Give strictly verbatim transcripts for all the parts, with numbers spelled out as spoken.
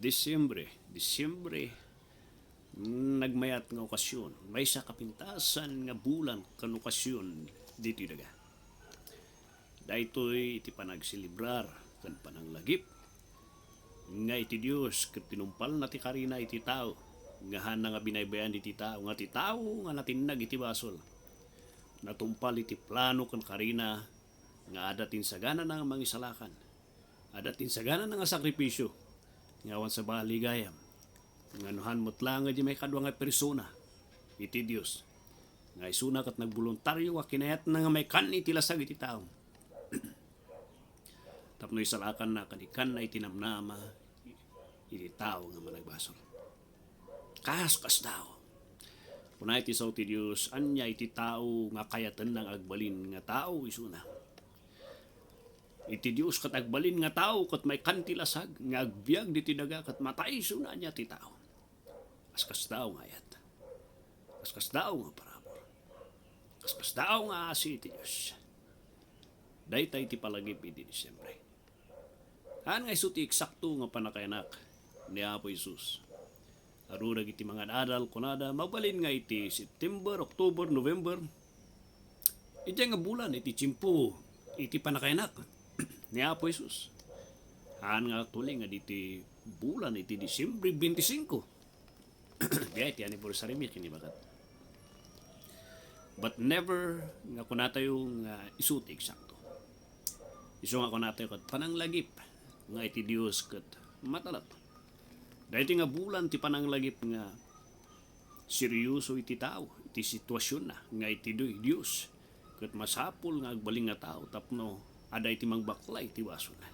Disyembre, Disyembre, nagmayat nga okasyon, maysa kapintasan nga bulan ken okasyon ditoy daga. Daytoy iti panagselebrar ken pananglagip nga iti Dios ket tinumpalna ti karina iti tao, nga haanna nga binaybayan iti tao, nga ti tao nga natinnag iti basol, natumpal iti plano ken karina nga adda ti insaganana nga mangisalakan. Adda ti insaganana nga sakripisio nga awan sabali gayam, nga no han met laeng nga di maikadua nga persona iti Dios, nga isuna ket nagboluntario nga kinayatna nga maikan iti lasag iti tao tapno isalakanna ken ikanna iti namnama iti tao nga managbasol. Kas, kas tao. Kuna iti sao ti Dios, ania iti tao nga kayatenna nga agbalin nga tao isuna? Iti Dios ket agbalin nga tao ket maikan ti lasag nga agbiag ditoy daga ket matay isuna, ania ti tao? Kas, kas tao nga ayat. Kas, kas tao nga parabur. Kas, kas tao nga asi iti Dios. Dayta iti palagip iti Disyembre. Haan nga isu ti eksakto nga pannakayanak ni Apo Jesus. Adu dagiti mangad-adal, kunada, mabalin nga iti September, October, November, iti nga bulan iti tiempo iti pannakayanak ni Apo Jesus. Haan nga tuleng nga diti bulan iti Disyembre twenty-five. Biay ti anniversary mi ken ni baket. But never nga kunatayo nga isu ti eksakto. Isu nga kunatayo ket pananglagip nga iti Dios ket matalek. Daytoy nga bulan ti pananglagip nga seryoso iti tao, iti situasionna nga iti Di-, Dios ket masapul nga agbalin nga tao tapno adda iti mangbaklay iti basolna.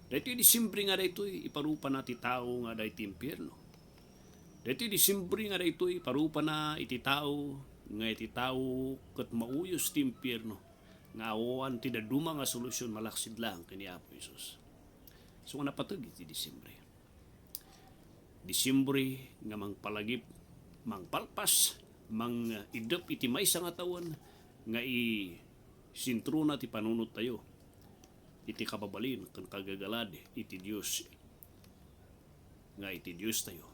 Daytoy Disyembre nga daytoy iparupana ti tao nga adda iti impierno. Daytoy Disyembre nga daytoy iparupana iti tao nga iti tao ket mauyos ti impierno nga awan ti dadduma nga solusion malaksid laeng ken ni Apo Jesus. So nga napateg iti Disyembre. Disyembre nga mangpalagip, mangpalpas, mangidep iti maysa nga tawen nga isentrona ti panunottayo iti kababalin ken kagagalad iti Dios nga iti Diostayo.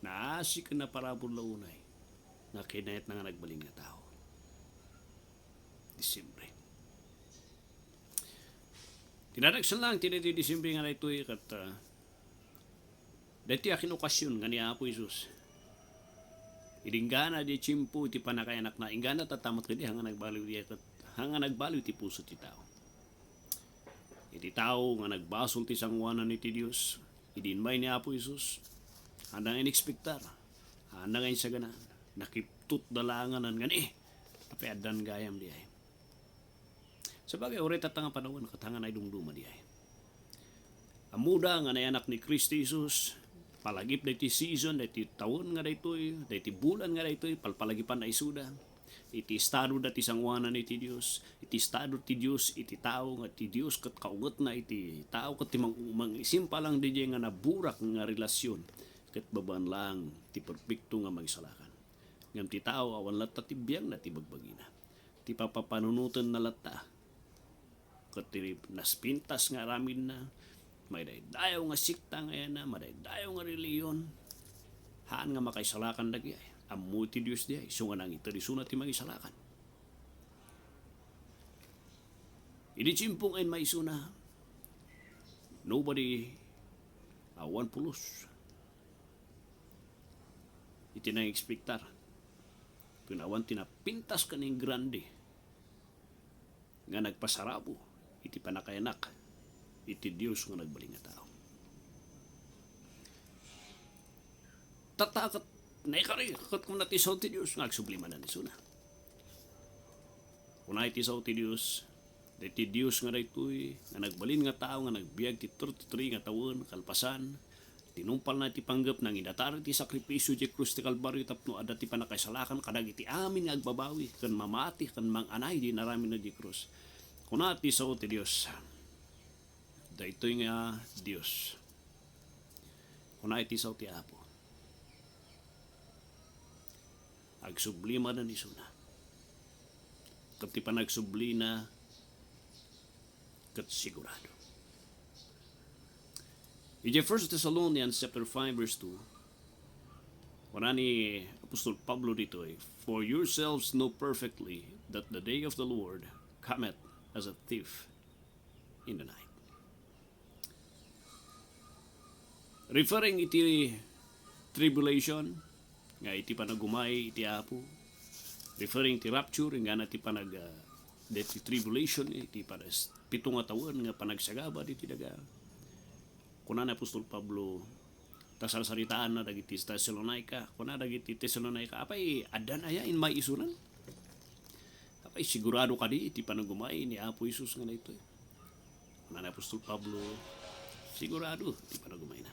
Naasi ken naparabur la unay nga kinayatna nga nagbalin nga tao. Disyembre. Ti nadagsen laeng ti daytoy Disyembre nga daytoy ket, ah, daytoy a kin-okasyon nga ni Apo Jesus. Idi inggana diay tiempo iti pannakayanakna, inggana tatta met kadi, haan nga nagbaliw diay ket haan nga nagbaliw ti puso ti tao. Iti tao nga nagbasol ti sangoanan iti Dios, idi immay ni Apo Jesus, haanda nga inekspektar, haanda nga insaganaan, nakiptutda laengen nga ni, apay addan gayam diay. Sabagay, uray tatta nga panawen, ket haan nga naidumduma diay. Ammoda nga nayanak ni Cristo Jesus, palagip daytoy season, daytoy tawen nga daytoy, daytoy bulan nga daytoy, palpalagipanna isuda. Iti estado da ti sangoanan iti Dios, iti estado ti Dios, iti tao nga ti Dios ket kaugetna iti tao ket ti mang-, mangisimpa laeng daydiay nga naburak nga relasyon ket babaen laeng ti perpekto nga mangisalakan. Ngem ti tao awan latta ti biangna ti bagbagina. Ti papapanunotenna latta ket ti naspintas nga aramidna, madaydayaw nga sekta nga yana, madaydayaw nga relihiyon, haan nga makaisalakan dagiti ay ammo ti Dios diay, isu nga nangiter isuna ti mangisalakan. Idi tiempo nga immaysona, nobody, awan pulos iti nangekspektar ken awan ti napintas ken ingrandi nga nagpasarabo iti pannakayanak iti Dios nga nagbalin nga tao. Tatta ket naikari ket kuna ti sao ti Dios nga agsubli manen isuna. Kuna iti sao ti Dios, daytoy Dios nga daytoy nga nagbalin nga tao nga nagbiag ti thirty-three nga tawen kalpasan, tinumpalna iti panggep, nangidatar iti sakrifisio iti krus ti Kalbario tapno adda ti pannakaisalakan kadagiti amin nga agbabawi ken mamati ken manganay di inaramidna iti krus. Kuna ti sao ti Dios, daytoy nga Dios. Kuna iti sao ti Apo, agsubli manen isuna. Ket ti panagsublina ket sigurado. Idiay First Thessalonians chapter five verse two, kuna ni Apostol Pablo ditoy, "For yourselves know perfectly that the day of the Lord cometh as a thief in the night." Referring iti tribulation, nga iti panagumay iti Apo, referring ti rapture, inggana ti panag-, ah, deti tribulation, iti panas-, pito nga tawen nga panagsagaba diti daga. Kuna ni Apostol Pablo, ta sarsaritaanna dagiti Tesalonica, kuna dagiti Tesalonica, "Apay, addan aya in maisunan? Apay, sigurado kadi iti panagumay ni Apo Jesus nga daytoy?" Kuna ni Apostol Pablo, "Sigurado ti panagumayna."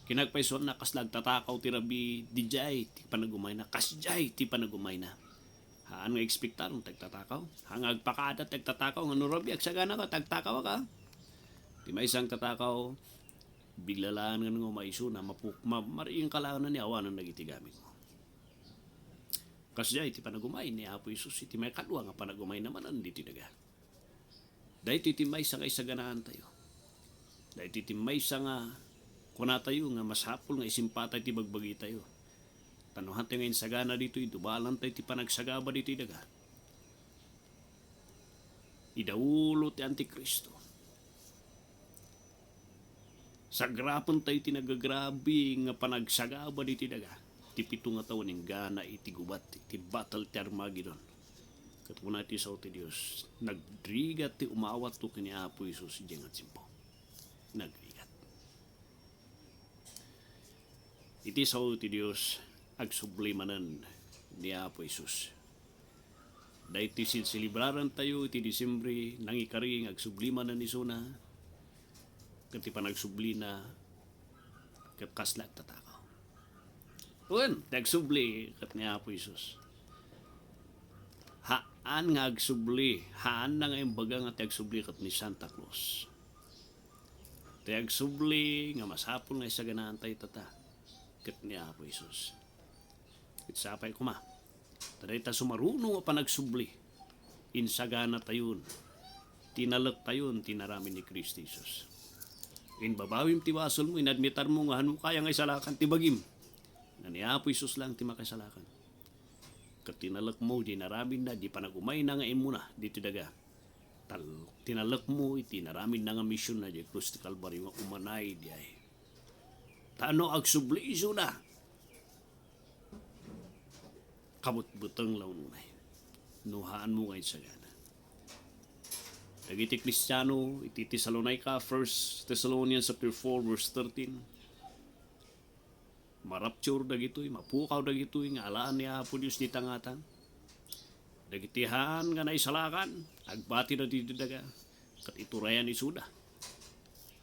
Kinapaysuanna, kasla agtatakaw ti rabii, didiay ti panagumayna, kasdiay ti panagumayna. Haan nga ekspektaron ti agtatakaw. Haan nga agpakaadat ti agtatakaw, nga no rabii, agsagana ka, ti agtakaw ka. Ti maysa nga agtatakaw, bigla laeng nga maisuna, mapu-, ma-, mariing ka laeng ni awanen dagiti gamit mo. Kasdiay ti panagumay ni Apo Jesus iti maikadua nga panagumay manen ditoy daga. Daytoy ti maysa nga isaganaantayo. Daytoy ti maysa nga kunatayo nga masapul nga isimpatay ti bagbagitayo. Ta no haantayo nga insagana ditoy, dumalantayo ti panagsagaba ditoy daga. Idaulo ti Antikristo. Sagrapentayo ti nagagrabe nga panagsagaba ditoy daga. Ti pito nga tawen inggana iti gubat, iti battle ti Armageddon. Ket kuna ti sao ti Dios, nagrigat ti umawatto ken ni Apo Jesus idiay nga tiempo. Nagrigat. Iti sao ti Dios, agsubli manen ni Apo Jesus. Daytoy sinselebrarantayo iti Disimbre, nangikari nga agsubli manen isuna, ket ti panagsublina, ket kasla agtatakaw. Wen, ti agsubli ket ni Apo Jesus. Haan nga agsubli, haanna nga imbaga nga ti agsubli ket ni Santa Claus. Ti agsubli nga masapul nga isaganaantayo ita, ket ni Apo Jesus. Ket sapay koma, ta dayta sumaruno nga panagsubli, insaganatayon, tinalektayon ti inaramid ni Cristo Jesus. Inbabawim ti basolmo, inadmitarmo nga hanmo kaya nga isalakan ti bagim. Nga ni Apo Jesus lang ti makaisalakan. Ket tinalekmo di inaramidna, di panagumayna nga immuna ditoy daga. Tal-, tinalekmo iti inaramidna nga misionna diay krus ti Kalbario nga umanay diay. Ta no agsubli isuna, kabutbuteng la unay no haanmo nga insagana. Dagiti Kristiano iti Tesalonica, First Thessalonians chapter four, verse thirteen, marapture dagitoy, mapukaw dagitoy nga alaan ni Apo Dios dita nga atan. Dagiti haan nga naisalakan, agbatida ditoy daga, ket iturayan isuda.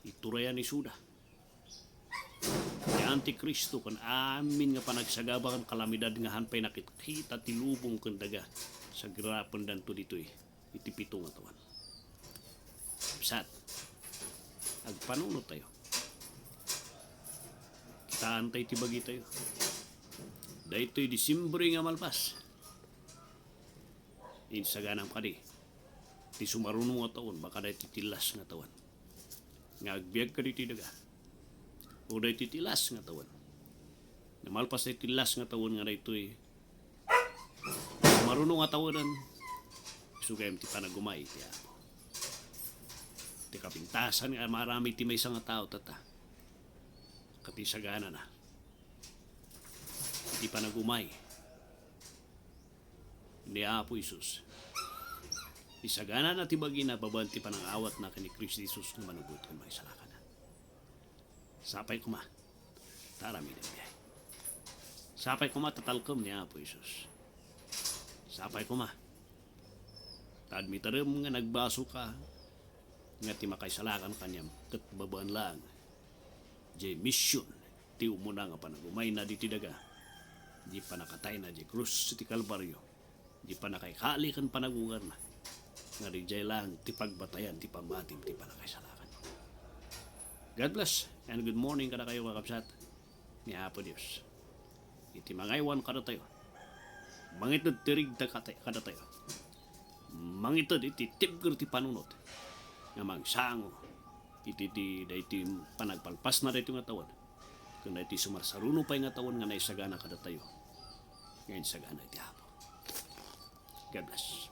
Iturayan isuda. Ti Antikristo ken amin nga panagsagaba ken kalamidad nga haan pay nakitkita ti lubong ken daga, sagrapendanto ditoy iti pito nga tawen. Kabsat, agpanunottayo. Kitaentayo ti bagitayo. Daytoy Disimbre nga malpas, insaganam kadi ti sumaruno nga tawen, baka daytoy ti last nga tawen nga agbiag ka ditoy daga. O daytoy ti last nga tawen. Nga malpas daytoy last nga tawen nga daytoy sumaruno nga tawenen, isu gayam ti panagumay ti Apo. Ti kapintasan nga maaramid ti maysa nga tao, tata, ket isaganana ti panagumay ni Apo Jesus. Isaganana ti bagina babaen ti panangawatna ken ni Cristo Jesus nga manugod ken mangisalakanna. Sapay koma ta aramidem diay. Sapay koma ta talkem ni Apo Jesus. Sapay koma ta admitarem nga nagbasolka, nga ti makaisalakan kaniam ket babaen laeng diay mision ti umuna nga panagumayna ditoy daga, diay pannakatayna diay krus ti Kalbario, diay pannakaikali ken panagugarna, nga diay laeng ti pagbatayan ti pammatim ti pannakaisalakan. God bless and good morning kadakayo, kakabsat ni Apo Dios. Iti mangaywan kadatayo, mangited ti rigda kata-, kadatayo, mangited iti tibker ti panunot nga mangsango iti ti daytoy panagpalpasna daytoy nga tawen, ken daytoy sumarsaruno pay nga tawen nga naisagana kadatayo nga insagana iti Apo. God bless.